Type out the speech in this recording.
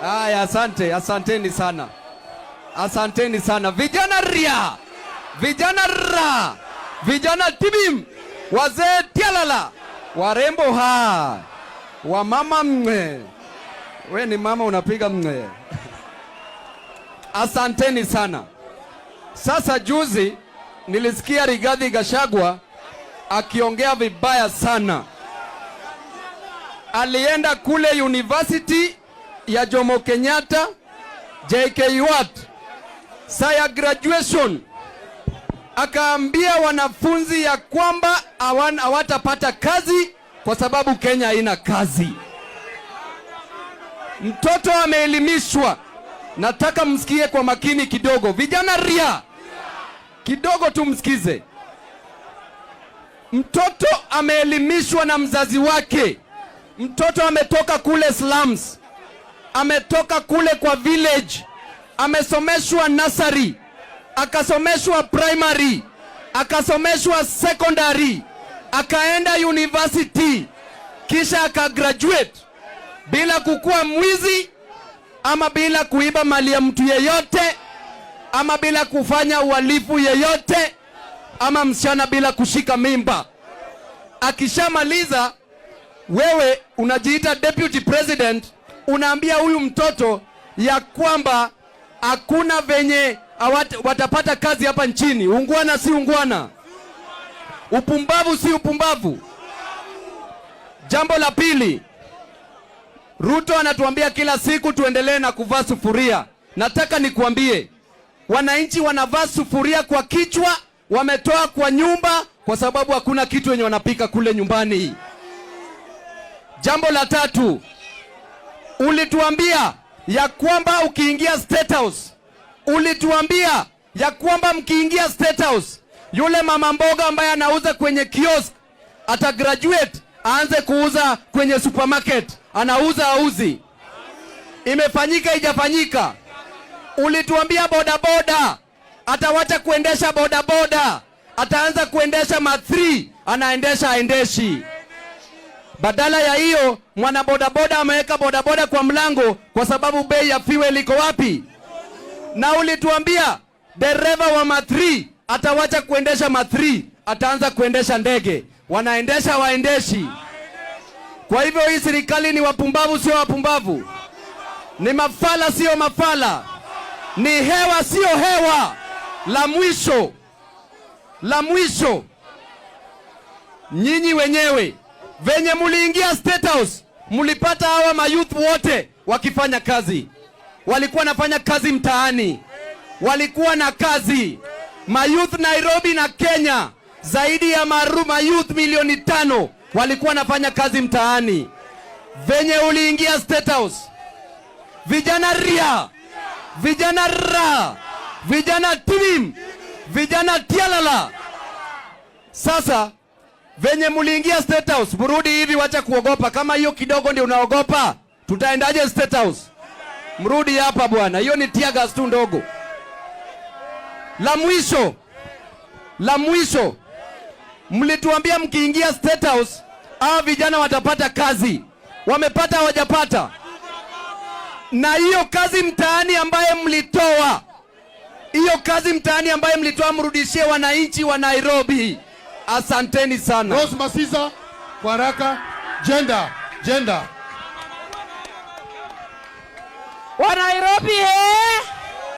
Haya, asante, asanteni sana, asanteni sana. Vijana ria, vijana ra, vijana tibim, wazee tialala, warembo ha, wamama mwe. We ni mama unapiga mwe. Asanteni sana. Sasa juzi nilisikia Rigathi Gachagua akiongea vibaya sana. Alienda kule University ya Jomo Kenyatta, JKUAT, saa ya graduation, akaambia wanafunzi ya kwamba hawatapata kazi kwa sababu Kenya haina kazi. Mtoto ameelimishwa. Nataka msikie kwa makini kidogo. Vijana ria kidogo tu msikize. Mtoto ameelimishwa na mzazi wake. Mtoto ametoka kule slums, ametoka kule kwa village, amesomeshwa nursery, akasomeshwa primary, akasomeshwa secondary, akaenda university, kisha akagraduate bila kukuwa mwizi ama bila kuiba mali ya mtu yeyote ama bila kufanya uhalifu yeyote ama msichana bila kushika mimba. Akishamaliza, wewe unajiita deputy president, unaambia huyu mtoto ya kwamba hakuna venye watapata kazi hapa nchini. Ungwana si ungwana? Upumbavu si upumbavu? Jambo la pili, Ruto anatuambia kila siku tuendelee na kuvaa sufuria. Nataka nikuambie, wananchi wanavaa sufuria kwa kichwa, wametoa kwa nyumba kwa sababu hakuna kitu yenye wanapika kule nyumbani. Jambo la tatu, ulituambia ya kwamba ukiingia State House, ulituambia ya kwamba mkiingia State House, yule mama mboga ambaye anauza kwenye kiosk ata graduate aanze kuuza kwenye supermarket. Anauza auzi? Imefanyika ijafanyika? Ulituambia bodaboda atawacha kuendesha bodaboda, ataanza kuendesha ma3, anaendesha aendeshi? Badala ya hiyo, mwana bodaboda ameweka bodaboda kwa mlango kwa sababu bei ya fuel iko wapi? Na ulituambia dereva wa ma3 atawacha kuendesha ma3, ataanza kuendesha ndege. Wanaendesha waendeshi? Kwa hivyo hii serikali ni wapumbavu, sio wapumbavu? Ni mafala, sio mafala? Ni hewa, sio hewa? La mwisho, la mwisho, nyinyi wenyewe venye muliingia State House, mulipata hawa mayouth wote wakifanya kazi, walikuwa wanafanya kazi mtaani, walikuwa na kazi. Mayouth Nairobi na Kenya, zaidi ya mayouth milioni 5 walikuwa wanafanya kazi mtaani. Venye uliingia State House, vijana ria, vijana ra, vijana tibim, vijana tialala. Sasa venye muliingia State House, mrudi hivi, wacha kuogopa. Kama hiyo kidogo ndio unaogopa, tutaendaje State House? Mrudi hapa bwana, hiyo ni tear gas tu ndogo. La mwisho, la mwisho, mlituambia mkiingia State House hawa vijana watapata kazi. Wamepata hawajapata? Na hiyo kazi mtaani ambaye mlitoa, hiyo kazi mtaani ambaye mlitoa, mrudishie wananchi wa Nairobi. Asanteni sana. Rose Masiza kwa haraka. Gender, gender. Wa Nairobi he!